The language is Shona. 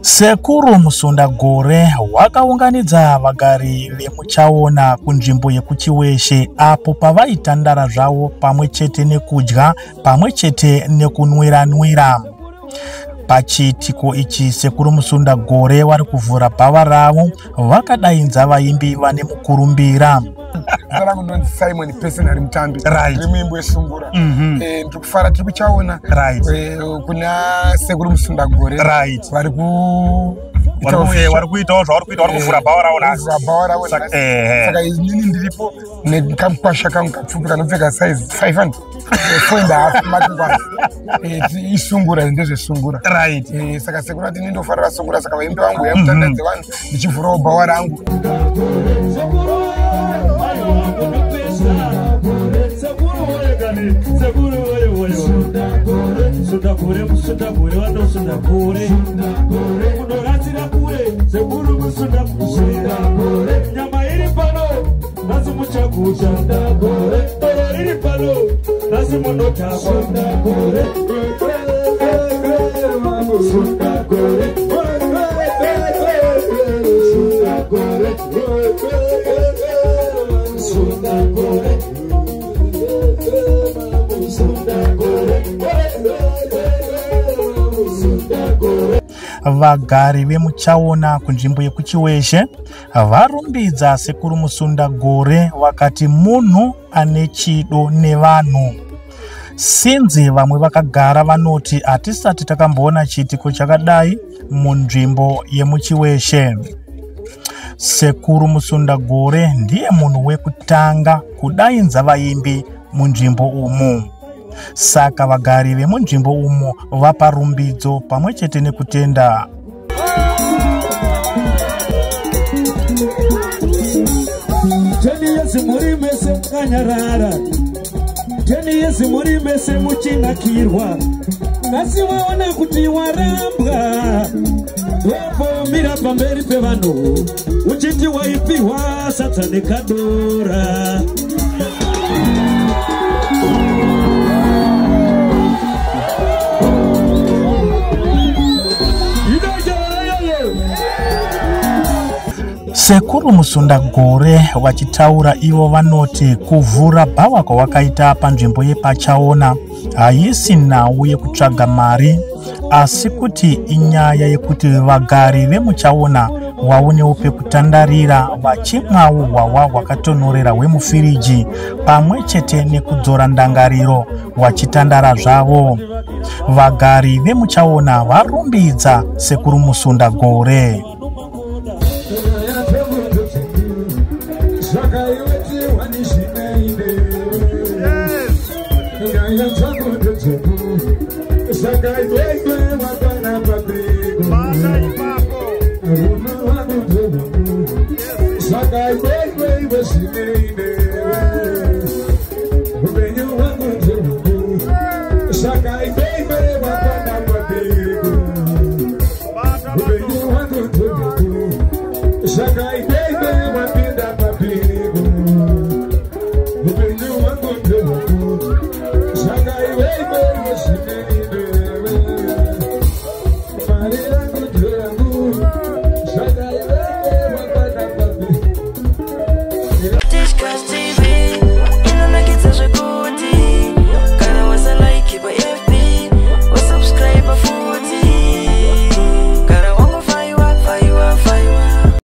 Sekuru Musundagore wakaunganidza vagari vemuChaona kunzvimbo yekuChiweshe apo pavaitandara zvavo pamwe chete nekudya pamwe chete nekunwira-nwira. Pachiitiko ichi Sekuru Musundagore vari kuvhura bhawa ravo vakadainza vaimbi vane mukurumbira. Zita rangu ndonzi Simon Personal Mutambi. Right. Ndiri muimbi wesungura. Ndiri kufara tiri kuchaona. Right. Kuna Sekuru Musundagore. Right. Vari ku vari kuitawo zvavari kuita, vari kuvhura bhawa ravo nhasi. Kuvhura bhawa ravo nhasi. Saka Saka inini ndiripo nekamukwasha kangu kapfupi kanopfeka size 500 4.5 makikwasi. Isungura, ndezvesungura. Right. Saka sekuru ati nindofarira sungura, saka vaimbi vangu uyai mutandadze vanhu ndichivhurawo bhawa rangu. Nyama iri pano nhasi muchagucha, doro riri pano nhasi munotakwa. Vagari vemuChaona kunzvimbo yekuChiweshe varumbidza Sekuru Musundagore vakati munhu ane chido nevanhu. Sinzi vamwe vakagara vanoti hatisati takamboona chiitiko chakadai munzvimbo yemuChiweshe. Sekuru Musundagore ndiye munhu wekutanga kudainza vaimbi munzvimbo umu. Saka vagari vemunzvimbo umu vapa rumbidzo pamwe chete nekutenda. 10 years muri mese mukanyarara, 10 years muri mese muchinakirwa, nhasi waona kuti warambwa, wopomira pamberi pevanhu uchiti waipiwa sadza nekadora. Sekuru Musundagore vachitaura ivo vanoti kuvhura bhawa kwavakaita panzvimbo yepaChaona haisi nhau yekutsvaga mari, asi kuti inyaya yekuti vagari vemuChaona vaonewo pekutandarira vachimwawo hwahwa hwakatonhorera hwemufiriji pamwe chete nekudzora ndangariro vachitandara zvavo. Vagari vemuChaona varumbidza Sekuru Musundagore.